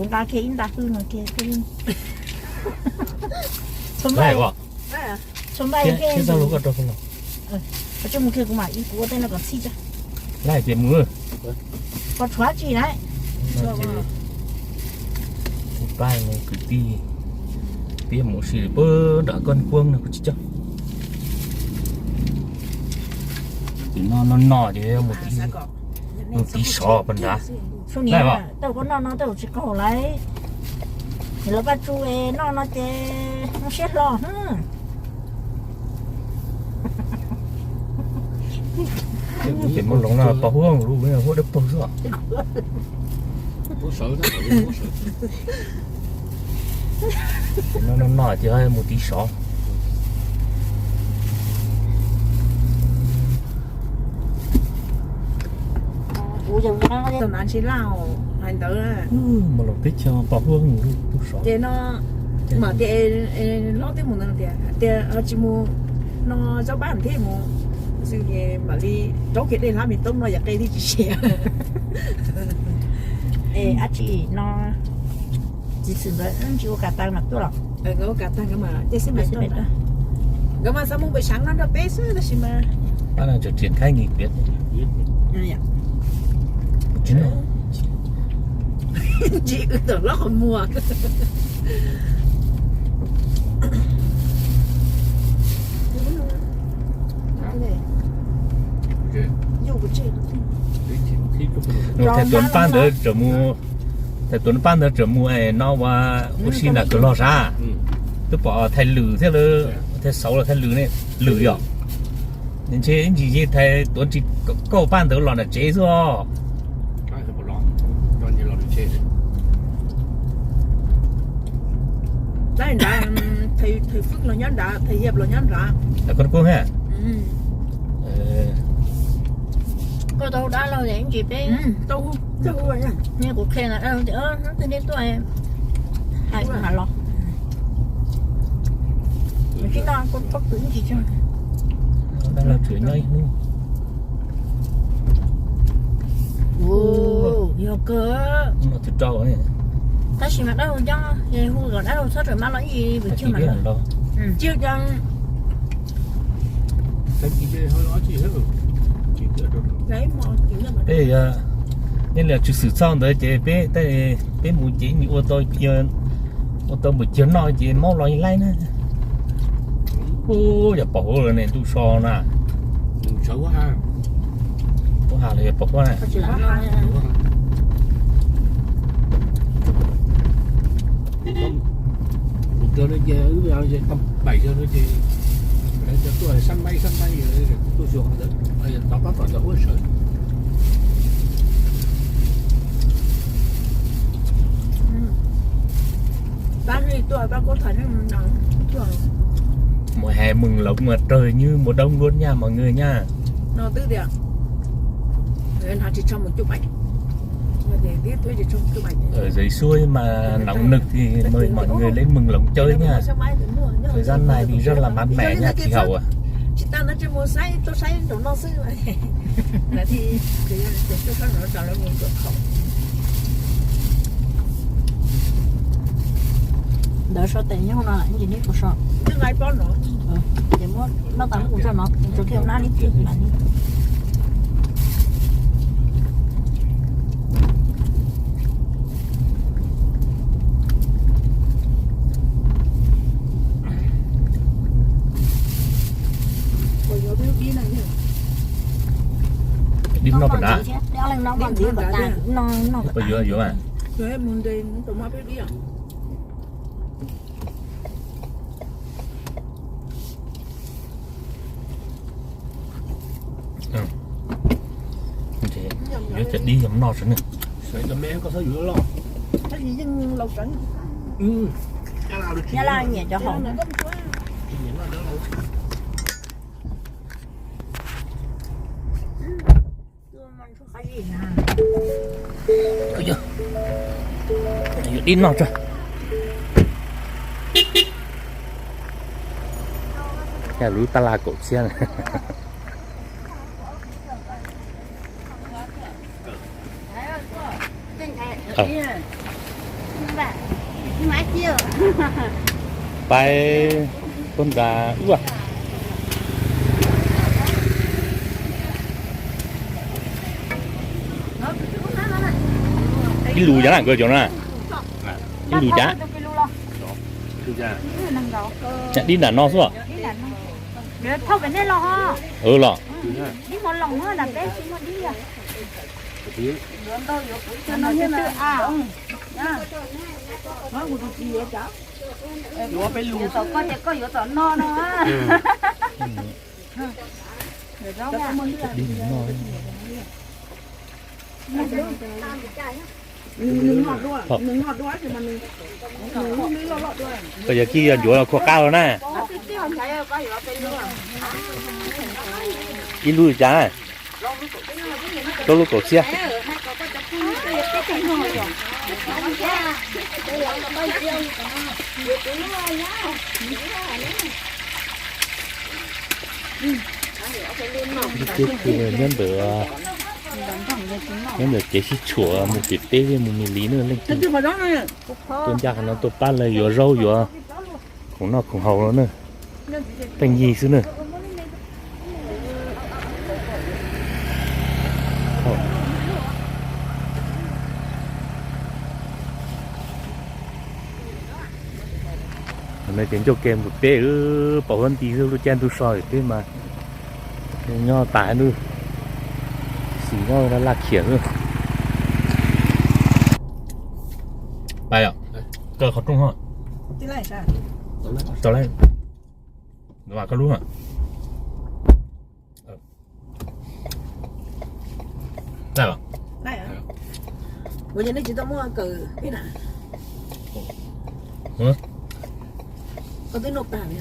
Kuv nqa kiag ib nta hwj no kiag. Txhua nqaij, txhua nqaij kiag. Tsis mus kiag kuv mam ib kuv ua tej no kom txhij tso. Laij tias mus. Koj tshuav tsis na. Kuv pab kwv tij, peb mus si puag nram Koj Kuab no kuv tsis coj. Ces no no no ces mus tiv sov pas nrad. Thaum koj noj no tej zaum tsis qaug lawm. Ces lawv Paj Tsu noj no ces zoo siab hlo. Ces muaj loos no pos huab lub huab dawb paug xwb. No no no ces mus tiv sov. Kuv yog mus qab tau nav ntsis laj hais ntawd. Mas los teb chaws pos huab mus lub tub sov. Ces no mam tias hlob twb mus ntawd tias tias tsis mus no zaub pab thiaj mus xwb es mam li rau kiag dej hlab me toob no yam qe thiaj tsis siav. Es dab tsi no txiv xwm nkawd tsis ua kas tas mas tuaj los? Nkawd ua kas tas nkawd mas cia xib pem tuaj. Nkawd mas xav mus pem sab no nrog peb xwb tab sis mas pab no tseem tseem khaib nqis piav. Ntsis wb tawm hlob qhov muag. Thais tuav paj ntawd tseem mus, thais tuav paj ntawd tseem mus es no ua ua si nram kwv log sab. Twb pom thais lwm thiab lawm, thais xauv los thais lwm ne, lwm yom. Ntshe ib ntsis ces thais tuav ntsis kauj paj ntawd los nram tsev xwb os. Thais Fwj los nyob nrad, thais Hiam los nyob nrad. Koj kuj ha. Koj tau hu dab laug ib ntsis peb, kuv qhia dab laug tias hnub twg nej tuaj hais kuv mam los. Tsis no kuv pob kws ib ntsis tso. Dab laug tsuas nyob ib hnub. Yog kawg. Tab sis mas dab laug nyob, hu kom dab laug txhob rawm mab los ib vim cia mas los. Peb yog nej li tswv xwm txhoj ntawd ces peb, peb mus ces ua tau, ua tau npawg Ciag noj ces maub los laib na. Ub, yog pom huab lawm ne, ntuj so na. Ub, ha los yog pom huab na. Mus hais mừng lộc mà trời như mùa đông luôn nha mọi người nha. Giới xuôi mà nóng nực thì mời mọi người lên Mường Lống chơi nha. Thời gian này thì rất là mát mẻ nha chị Hậu ạ. Ntawd sau tes nyob no ib ntsis neb kuv so. Ces muab noj tas muab kuv tso no, kuv tso kiag nab li tiag mas li. Dib noj pam dab. Yuav yuav mas. Yuav cov dib yom noj tso ne. Nyob Laj nyiam cov hauv. Yuav dib noj tso. Lub tab laj kaum txhiab. Pais tuaj nram ub. Ib lus cas na nkawd cov na? Ib lus cas? Dib nram no xwb. Los. Koj yog kij yog ncuav khuam qab los na. Ib lub li cas? Rau lub kaum txhiab. Ib teb chaws nyob ntawm, nyob ntawm kev sib tshuam mus pem teb thiab mus mis li na leej twg tuaj ncaj qhov no tuaj pab lawv yuav zaub yuav khoom noj khoom haus no na. Teej yig xwb na. Ces ncauj ke mus pem pom huab nti xwb, lub caij ntuj so peb mas nyob tas ntuj, xis nyob laj khiam xwb. Pais os, kaw qhov rooj ho. Tau lawm, vam koj lub. Ua cas nej tsis tau muaj kawm peb na? Koj twb noj tag li.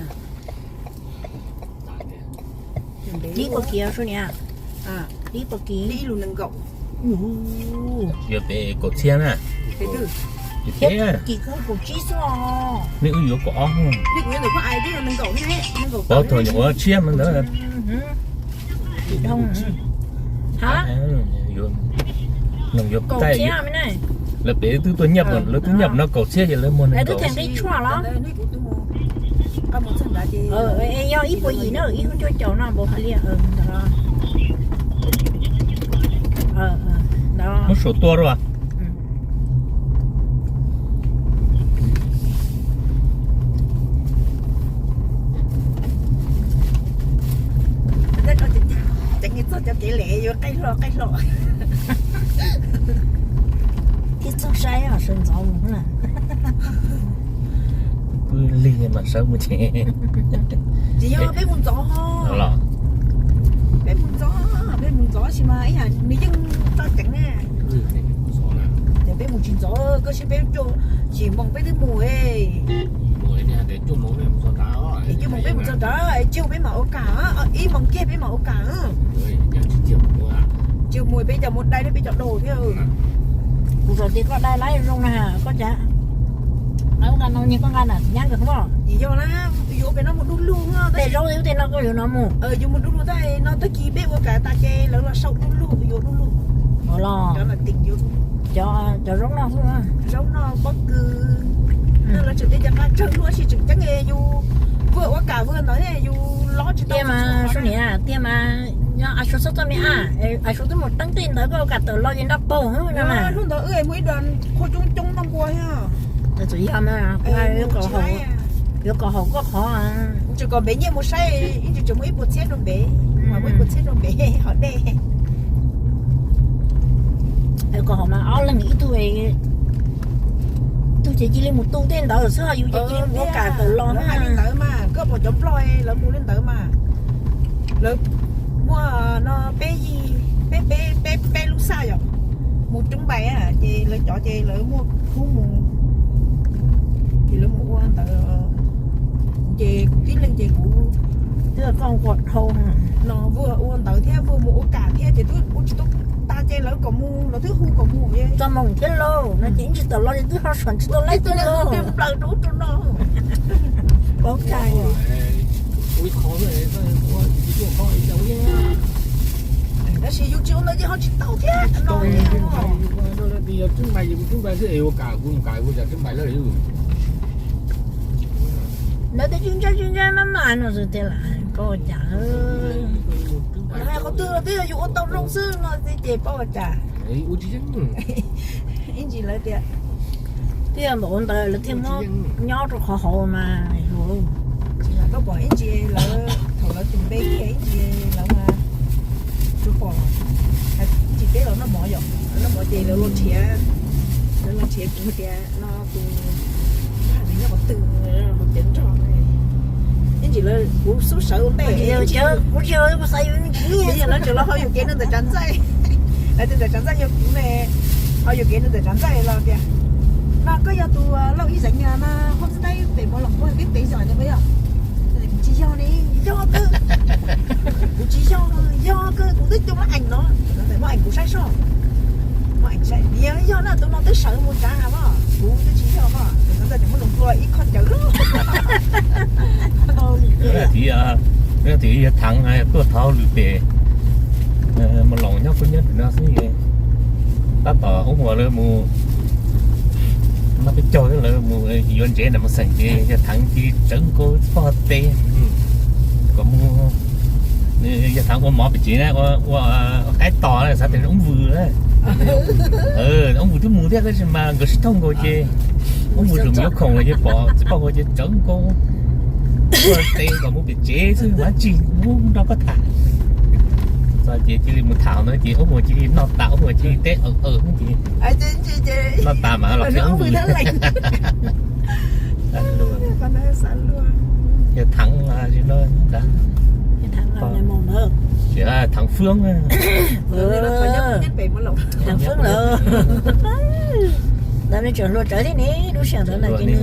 Dib pos kiv sub niam. Dib pos kiv. Yuav pem kaum txhiab na. Thiab kis koj kaum tsib xwb os. Nej wb yuav kaum ob. Pov thaum nyuam qhuav tshiab mas ntawd. Kaum tshiab. Lawv pem twb tuaj nyiaj, lawv twb nyiaj no kaum txhiab ces lawv muag nees nkaum. Yog ib puas yim na, ib cuaj caum no npaum hais li. Muab saum tua rau. Txog cov kev lem yuav qaij hlo qaij hlo. Thiab txog saib sawv ntxov mus na. Pw lig mas sawv mus ces. Tsis yog peb mus ntxov. Peb mus ntxov, peb mus ntxov sis mas ib yam nws yeej txog ceev na. Ces peb mus tsis ntxov, koj saib peb cuaj, tsis moos peb twb mus. Cuaj moos peb mus txog nrad, tsij peb mam ua kam, ib moos kiag peb mam ua kam. Tsij mus peb cov mus dai thiab peb cov daus thiab. Kuv txawm tias koj dai lawm zoo na koj cas. Nqa no nyiag koj nqa na nyab nkawd hmoob. Yog na, yuav pem no mus du lug. Tej zaub tej no koj yuav no mus. Yuav mus du lug, tab no tag kis peb ua kam tas ces lawv los sau du lug, yuav du lug. Los cov zaub no, zaub no pob kws. Lawv tseem tias cov qab tsawg luaj, tsis tseem ceeb yus vwj ua kam vwj ntawd yus los tsis tau. Tiag mas sub niam, tiag mas, yog a su txhob txoj me a, a su twb mus teeb tej ntawd koj ua kam tawm los yeej nroj paug no. Hnub ntawd wb mus ib dua qhua coob coob noj npua thiab. Txawm yog mas, yuav kom haum koj qhov. Tsis kom npev nyiaj mus saib, ib tsis tseem muaj ib puas txhiab rau npev, muaj ib puas txhiab rau npev hov dej. Kom haum mas ob leeg ib tug, tug ces cia li mus tu tej ntawd xwb, yus ces cia li mus ua kam tawm los na li ntawd mas. Koj pom cov nplog lawv mus li ntawd mas, lawv muaj no peb yig, peb peb peb lub xaj yom, mus roob npais ces lawv cov ces lawv muaj khub mus, ces lawv mus ua ntawd. Ces kuv tib leeg ces kuv twb txoj nquag dhau no, vwj ua ntawd thiab vwj mus ua kam thiab ces twb ua tsis tau tas ces lawv kom mus, lawv twb hu kom mus. Txog moos thiab lauj no ces tsis tawm los ces twb ho sawv tsis tau laib twb nplaws rau ub rau no. Paub cai. Tab sis yus tsis ua ntawd ces ho tsis tau thiab no. Ntawd twb ntshai ntshai ntshai maj mam no xwb tiag las, paub ua cas. Qhov twg los twb yog yus ua tau zoo xwb no xwb ces paub ua cas. Ib ntsis lawv tias, twb yog npaum ntawd lawv thiaj muab nyob rau qhov hauv mas. Tsis mas koj pom ib ntsis lawv, thaum lawv tus npe kiag ib ntsis lawv mas, tsuas pom ib ntsis peb los noj mov yom, los noj mov ces lawv los nrhiav, lawv los nrhiav kuv tias no tus nyob qhov twg, hauv cov nrog. Ib ntsis lawv kuv xub sawv ua ntej, kuv tsis, kuv xav yus ntsis, lawv tseem los ho yuam kev rau ntawm tsav ntxaij. Lawv tias ntawm tsav ntxaij yog kuv ne, ho yuam kev rau ntawm tsav ntxaij los tias, no koj yog tus Lauj Ib Xeev no, hauv txib taib pem Muas Loos puag peb pem xyom no puas yog? Kuv tsis yog ne, yog kawg. Kuv tsis yog, yog kawg, kuv twb coj muab ees no, muab ees kuv saib soj. Muab ees saib, yog na tus no twb sawv mus tsav mas, kuv twb tsis yog mas, tus no ntawd ces muab loo dua ib qho cawv loj. Tias, tias yawg Thav tuaj thov lwm pem, Muas Loos nyob kuj nyob pem no xwb. Tab tom ub ua lawv mus noj peb caug lawv mus yuav ntsev nram Muas Xeem ces yawg Thav cia li tsawv nkaus poj teb kom mus. Yawg Thav ua mov pem tsev na, ua qaib tos xav tias oob vwm na. Oob vwm twb mus thiab tab sis mas nkawd sib thooj nkaus ces oob vwm tseem mus yuav khoom los ces pom txiv poj ua ces tsawv nkaus poj teb kom mus pem tsev xwb mas tsis mus nrog koj tham. Txog ces cia li mus tham ntawd ces oob ua cia li noj tas, oob ua cia li teb aw aw ces noj tas mas los qhia oob vwm. Yawg Thav no, Thav Fwb, Thav Fwb lawm. Ntawd nws tseem hluas tsawv thiab ne, lub sij hawm ntawd na ces nws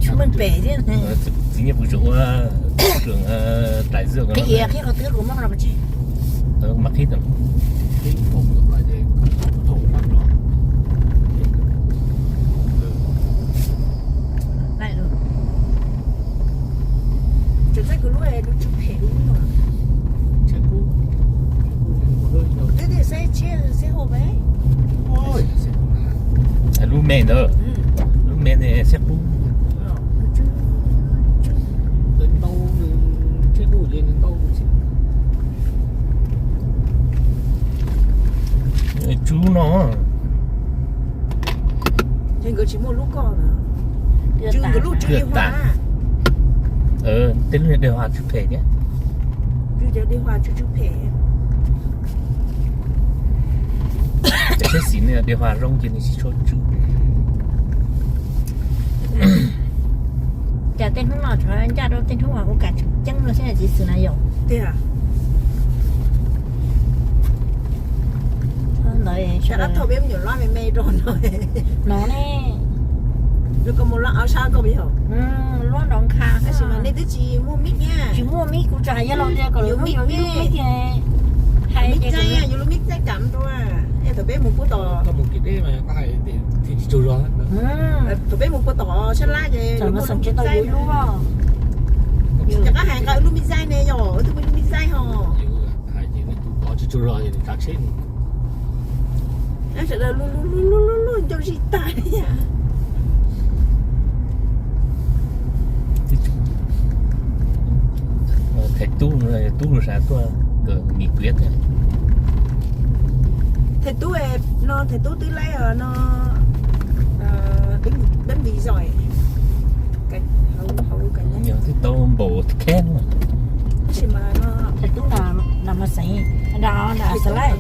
tsis meej pem thiab. Txiv Nyiaj Pwm tseem ua, qhib qhov twg kuv muab los tsis, mas qhib tau. Tseem txaij kuv lub, lub tsis phem lub no. Twb tias xeb tshiab xeb hauv me. Lub me ntawd, lub me ne xeb qub. Tsub no. Ces nkawd tsis muaj lub koj na. Tsub nkawd lub tsub li tas. Tej lub dej hua tsw phem thiab. Tsub cov dej hua tsw tsw phem. Cov siab xis ne dej hua zoo ces nws tsis tshua tsw. Cas tej hnub no tsuas ncaj rau tej hnub uas kuv kam tseem ceeb no xwb txiv xwm na yom. Tiag. Ntawd sab dab thauj peb me nyuam loj me me rau no. No ne. Lub koj mus loj ob sab koj yog. Luab nrov nkha. Tab sis mas nej twb tsis muaj mib thiab. Tsis muaj mib, kuv tsuas hais yog los tias kom lub mib tiag. Hais mib txaij, yus lub mib txaij kam rau. Es thaum peb mus puag tom, thaum peb mus puag tom sab laj ces lub mib txaij lub. Cov qab hais nqa lub mib txaij ne yog twb muaj lub mib txaij ho. Sawv daws luag luag luag luag ncauj zig tag li. Thaiv tub, tub lub sab tuaj, mis piav thiab. Thaiv tub no, thaiv tub twb laib no, deb ntiv zos. Yog twb tau npaum kheb no. Tab sis mas no, thaiv tub nram Mas Xeem, nram Xas Laij.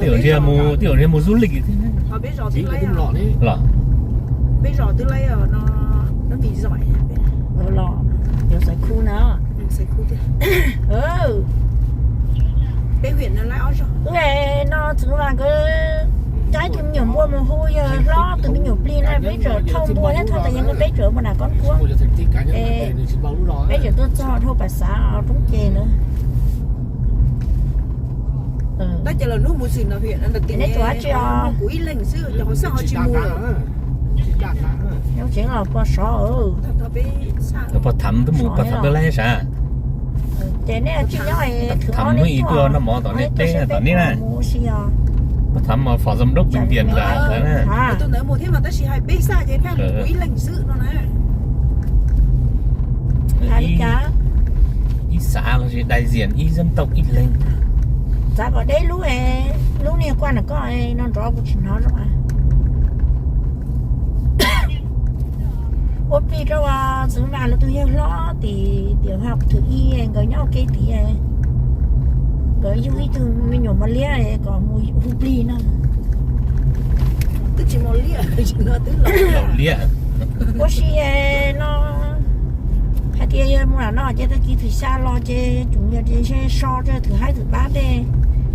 Tej zaum ntsia mus, tej zaum ntsia mus zub lig thiab los. Peb zos twb laib os, no, no vim zos los, yuav Xaiv Khub na. Peb hwm no laib ob zos. Wb no txwv mas koj cab tus me nyuam npua mus hu yawg hlob tus me nyuam plig na, peb tseem thauj npua thiab thauj tas yeeb, peb tseem mus nram Koob Kuab, peb tseem tuaj txog dhau Pas Xav roob ces na. Tab cov los hnub mus xwm no, neb tuaj tsi os? Kuv ib leeg xwb, cov hauv xaj ho tsis mus lawm. Nyob tsev los pog sov. Pog tham twb mus, pog tham twb laib sav. Ces nej tsis nyob, tham hnub ib tuaj noj mov tom nej peb tom nej na. Pog tham phó giám đốc bệnh viện ntawd na. Tus ntawd mus thiab mas tab sis hais peb xaj ces kuv ib leeg xwb no na. Ib xav los sis đại diện ib dân tộc ib leeg. Txav kom deb lub, lub niag kuaj ntawm koj no nrov kuv tsis hnov zoo. Ua plig rau txiv mas lawv tus yawg hlob tim tiam hauv thwm ib, nkawd nyob ua ke tid. Nkawd yug ib tug me nyuam mos liab kom mus hu plig no. Twb tsis mos liab, twb laus liab. Ua si no hais tias yog mus lam no ces tag kis thwm xya los ces tsum yog ntshe so rau thwm haib thwm pab tej,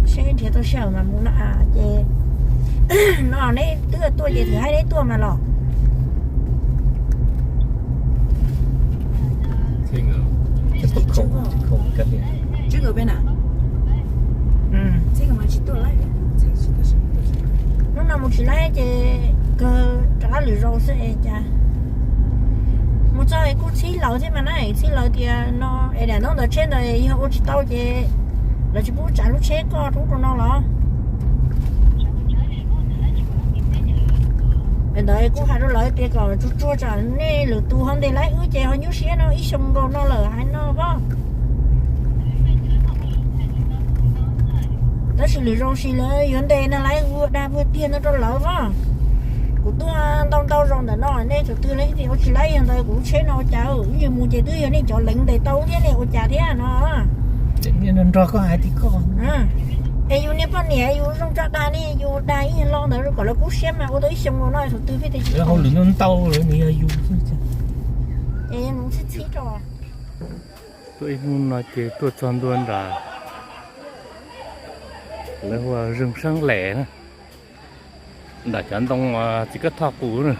seb nrhiav tau sij hawm mas mus na. Ces no neb twb tuaj ces thwm haib neb tuaj mas los. Hnub no mus tsis laib ces kawg rov qab lwm zaus xwb es cas. Mus txog es kuj txhib lawv thiab mas na, txhib lawv tias no es daim ntaub ntawv tsheb ntawd yog ua tsis tau ces lawv tsis pub tsav lub tsheb koj rub rau no los. Es ntawd kuj hais rau lawv tias kom tsuag tsuag tsam nej lwm tus ho ntes laib wb ces ho nyuaj siab no ib xyoo nkaus no lawm hais no os. Tab sis lwm zaus sis lawv yuav ntes no lawv ua dag ua tiag no rau lawv os. Kuv tuaj ntau ntau zaus ntawm no nej thaum twg los tias ua tsis laib yog ntawd kuv lub tsheb no ua cas, wb yog mus ces twb yog nej cov leev ntes tau thiab nej ua cas thiab no. Nrog koj hais tias koj es yus niag poj niam yus zoo tso dag ne, yus dag ib lo ntawd kom lawv kub siab mas ua tau ib xyoo no thaum twg pheej tias hauj lwm ntau ntau lawm nws yog yus xwb. Es yus txhib txhib rau. Tuaj ib hnub no ces tuaj txog ntua nram lawv hu ua rừng Sáng Lẻ na, nram cov ntoo txiv kab thoj qus na.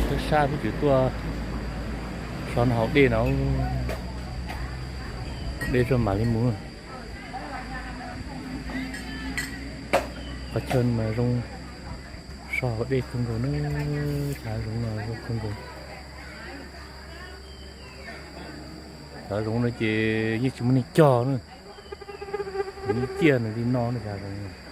Tuaj sab peb tseem tuaj so no hauv dej no, dej tso mam li mus. Qhov chaw mas zoo, so hauv dej kawg nkaus na, chav zoov no zoo kawg nkaus. Chav zoov no ces yeej tsis muaj neeg cog na, nws ciaj nws li no na chav zoov.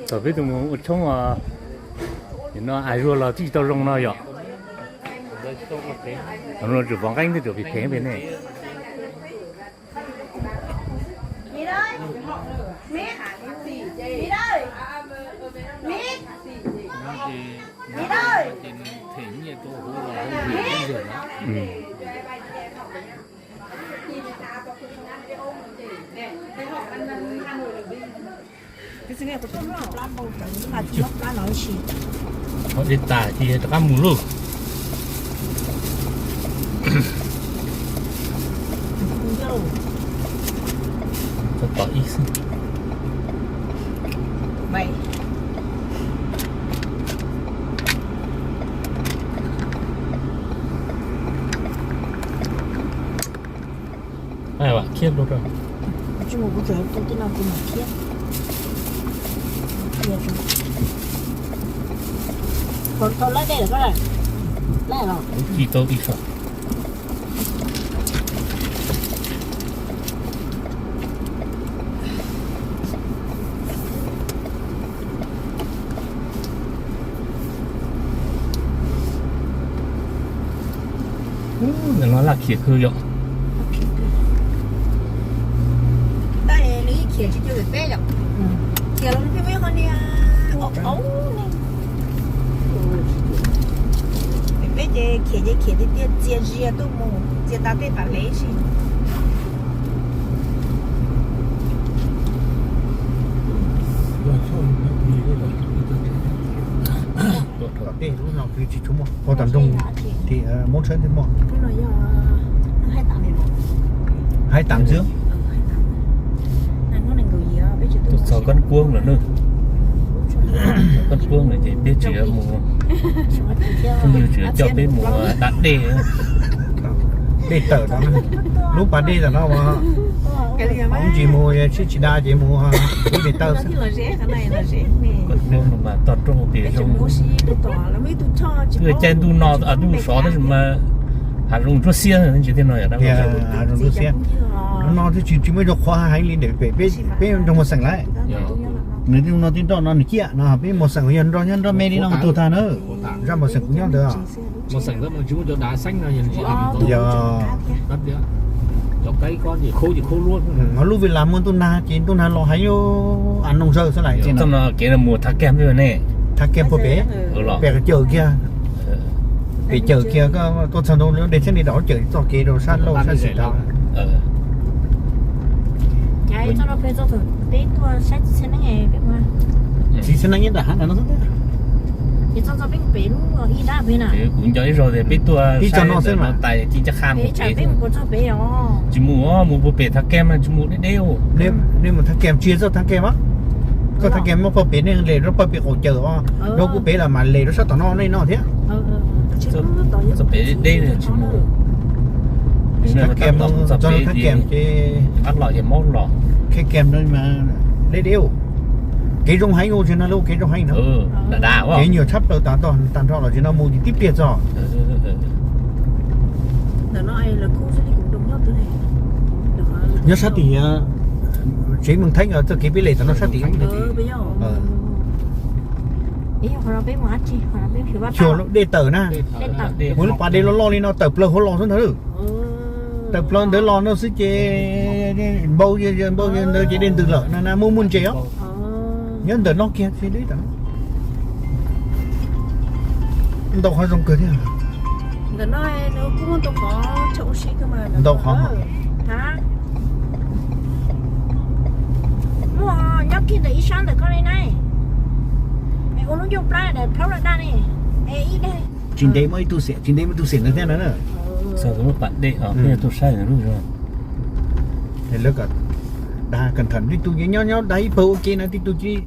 Thaum peb tus mus ua tshoob os, no as zuag los twb tsis tau zoo no yom. Thaum no tseem pom nqeeb twb tseem phem phem pem ne. Ua dej tas ces rov qab mus lauj. Txog tom ib xwb. Khiab rau. Tsis mus kuv tseem tu tej no kuv mam khiab. Tau laib dej lawm koj, laib los. Kuv ci tau ib sab. Khiav kawg yom. Tab nws khiav tsis cuag peb yom. Khiav los peb muaj qhov niag aub ne. Peb ces khiav ces khiav tiag tiag, txias zias tuaj mus, txias tas tej pam lev si. Tej lub no twb tsis tshua muaj, ua tom nroog ces muab tshawb thiaj muaj. Haib tam xwb. Tus txog Kab Kuab lawm na. Kab Kuab lawm ces peb tsis mus, phooj ywg tsis coj peb mus da dej. Dej tawm tom no, lub pas dej tom no, mus tsis mus, sib tsis da ces mus lub dej tawm xwb. Kab Kuab no mas toj roob pem zoo. Twb caij ntuj no, ntuj sov tab sis mas hav zoov ntsuab xiab ntsis thiab no yom. Hav zoov ntsuab xiab. Lub no twb tsis, tsis muaj ib co qhuav heev li ntawm pem peb nroog Muas Xeem lawm. Nws no tib nroj no nws ciaj no, peb Muas Xeem yog nroj nyob nroj me li no mus tug tag na. Zaj Muas Xeem kuv nyob ntawd. Yog, ho lub Vim Las muaj ntuj nag ces ntuj nag los heev, a noog zawg xwb lawm. Txoj no kev mus Thab Kej ne. Thab Kej puag pem, pem cawm kiag. Pem cawm kiag, koj txog ntua lub dej thiab ni, rov cawm txoj kev rau sab lauj sab xis tau. Txiv txheeb neeb nyob nram hav ntawm no xwb. Kuv nco ib zaug tias peb tuaj ib tsoom no xwb mas tais ci caj qha mus pem, tsis mus, mus puag pem Thab Kej mas tsis mus deb deb. Nej mus Thab Kej, tsis yog txoj Thab Kej mas, txoj Thab Kej muab puag pem, nej lem rau puag pem qaum cawm os, rau puag pem los mas lem rau sab tom no nej no thiab. Txoj pem deb deb tsis mus. Thab Kej, txoj Thab Kej ces ab los ces maub los. Thab Kej no mas deb deb, kev zoo heev, tsis no lub kev zoo heev no. Kev nyuam tshab plaws tas tag nrho los tsis no mus tib pliag txog. Nyob sab tim tsev Meeg Theeb, txoj kev peb lem tom no sab tim. Xyuas dej tawm na, mus lub pas dej loj loj li no tawm plaws hauv los xwb ntag. Tawm plaws ntawd los no xwb ces npau, npau ntawd ces dej ntws lawm na, muaj muaj ntses os. Nyob ntawm no kiag. Ntau qhov zoo kawg thiab. Ntau qhov. Muaj nyob kiag ntawm ib sab ntawm koj li na. Ua lub ncauj plab daim plaub daj daj ne. Tsis ntev muaj ib tug xiam, tsis ntev muaj ib tug xiam ntawd thiab na. Txog lub pas dej os, peb yuav tuaj saib lub zog. Lawv kom dag cẩn thận, tib tug nyob nyob dag ib pawg ua ke na, tib tug cia